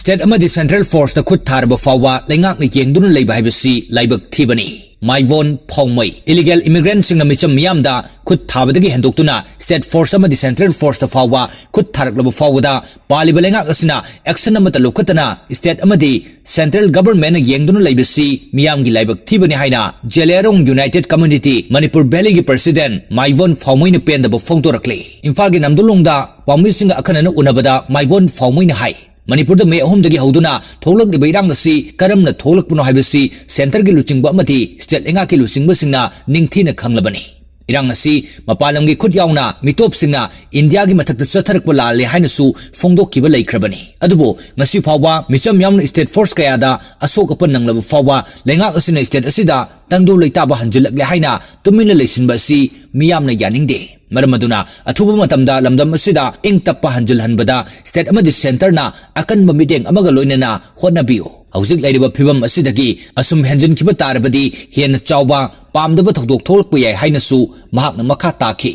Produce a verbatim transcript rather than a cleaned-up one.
State ꯑꯃꯗꯤ central forceꯇ ꯈꯨꯠ ꯊꯥꯔꯕ ꯐꯥꯎꯕ ꯂꯩꯉꯥꯛꯅ ꯌꯦꯡꯗꯨꯅ ꯂꯩꯕ ꯍꯥꯏꯕꯁꯤ ꯂꯥꯏꯕꯛ ꯊꯤꯕꯅꯤ꯫ ꯃꯥꯏꯕꯣꯟ ꯐꯥꯎꯃꯩ, illegal immigrantꯁꯤꯡꯅ ꯃꯤꯆꯝ ꯃꯤꯌꯥꯝꯗ ꯈꯨꯠ ꯊꯥꯕꯗꯒꯤ ꯍꯦꯟꯗꯣꯛꯇꯨꯅ state force ꯑꯃꯗꯤ central forceꯇ ꯐꯥꯎꯕ ꯈꯨꯠ ꯊꯥꯔꯛꯂꯕ ꯐꯥꯎꯕꯗ ꯄꯥꯜꯂꯤꯕ ꯂꯩꯉꯥꯛ ꯑꯁꯤꯅ action ꯑꯃꯠꯇ ꯂꯧꯈꯠꯇꯅ state ꯑꯃꯗꯤ central governmentꯅ ꯌꯦꯡꯗꯨꯅ ꯂꯩꯕꯁꯤ ꯃꯤꯌꯥꯝꯒꯤ ꯂꯥꯏꯕꯛ ꯊꯤꯕꯅꯤ ꯍꯥꯏꯅ Zeliangrong United Community Manipur Valleyꯒꯤ president ꯃꯥꯏꯕꯣꯟ ꯐꯥꯎꯃꯩꯅ ꯄꯦꯟꯗꯕ ꯐꯣꯡꯗꯣꯔꯛꯂꯤ꯫ ꯏꯝꯐꯥꯜꯒꯤ ꯅꯝꯗꯨꯂꯣꯡꯗ ꯄꯥꯎꯃꯤꯁꯤꯡꯒ ꯑꯈꯟꯅꯅ ꯎꯅꯕꯗ ꯃꯥꯏꯕꯣꯟ ꯐꯥꯎꯃꯩꯅ ꯍꯥꯏ, ꯃꯅꯤꯄꯨꯔꯗ ꯃꯦ ꯑꯍꯨꯝꯗꯒꯤ ꯍꯧꯗꯨꯅ ꯊꯣꯛꯂꯛꯂꯤꯕ ꯏꯔꯥꯡ ꯑꯁꯤ ꯀꯔꯝꯅ ꯊꯣꯛꯂꯛꯄꯅꯣ ꯍꯥꯏꯕꯁꯤ centreꯒꯤ ꯂꯨꯆꯤꯡꯕ ꯑꯃꯗꯤ state ꯂꯩꯉꯥꯛꯀꯤ ꯂꯨꯆꯤꯡꯕꯁꯤꯡꯅ ꯅꯤꯡꯊꯤꯅ ꯈꯪꯂꯕꯅꯤ꯫ ꯏꯔꯥꯡ ꯑꯁꯤ ꯃꯄꯥꯟ ꯂꯝꯒꯤ ꯈꯨꯠ ꯌꯥꯎꯅ ꯃꯤꯇꯣꯞꯁꯤꯡꯅ ꯏꯟꯗꯤꯌꯥꯒꯤ ꯃꯊꯛꯇ ꯆꯠꯊꯔꯛꯄ ꯂꯥꯜꯂꯦ ꯍꯥꯏꯅꯁꯨ ꯐꯣꯡꯗꯣꯛꯈꯤꯕ ꯂꯩꯈ꯭ꯔꯕꯅꯤ꯫ ꯑꯗꯨꯕꯨ ꯉꯁꯤ ꯐꯥꯎꯕ ꯃꯤꯆꯝ ꯌꯥꯎꯅ state force ꯀꯌꯥꯗ ꯑꯁꯣꯛ ꯑꯄꯟ ꯅꯪꯂꯕ ꯐꯥꯎꯕ ꯂꯩꯉꯥꯛ ꯑꯁꯤꯅ state ꯑꯁꯤꯗ ꯇꯪꯗꯨ ꯂꯩꯇꯥꯕ ꯍꯟꯖꯤꯜꯂꯛꯂꯦ ꯍꯥꯏꯅ ꯇꯨꯃꯤꯟꯅ ꯂꯩꯁꯤꯟꯕ ꯑꯁꯤ ꯃꯤꯌꯥꯝꯅ ꯌꯥꯅꯤꯡꯗꯦ꯫ ꯃꯔꯝ ꯑꯗꯨꯅ ꯑꯊꯨꯕ ꯃꯇꯝꯗ ꯂꯝꯗꯝ ꯑꯁꯤꯗ ꯏꯪ ꯇꯞꯄ ꯍꯟꯖꯤꯜꯍꯟꯕꯗ state ꯑꯃꯗꯤ centreꯅ ꯑꯀꯟꯕ ꯃꯤꯠꯌꯦꯡ ꯑꯃꯒ ꯂꯣꯏꯅꯅ ꯍꯣꯠꯅꯕꯤꯌꯨ꯫ ꯍꯧꯖꯤꯛ ꯂꯩꯔꯤꯕ ꯐꯤꯕꯝ ꯑꯁꯤꯗꯒꯤ ꯑꯁꯨꯝ ꯍꯦꯟꯖꯤꯟꯈꯤꯕ ꯇꯥꯔꯕꯗꯤ ꯍꯦꯟꯅ ꯆꯥꯎꯕ ꯄꯥꯝꯗꯕ ꯊꯧꯗꯣꯛ ꯊꯣꯛꯂꯛꯄ ꯌꯥꯏ ꯍꯥꯏꯅꯁꯨ ꯃꯍꯥꯛꯅ ꯃꯈꯥ ꯇꯥꯈꯤ꯫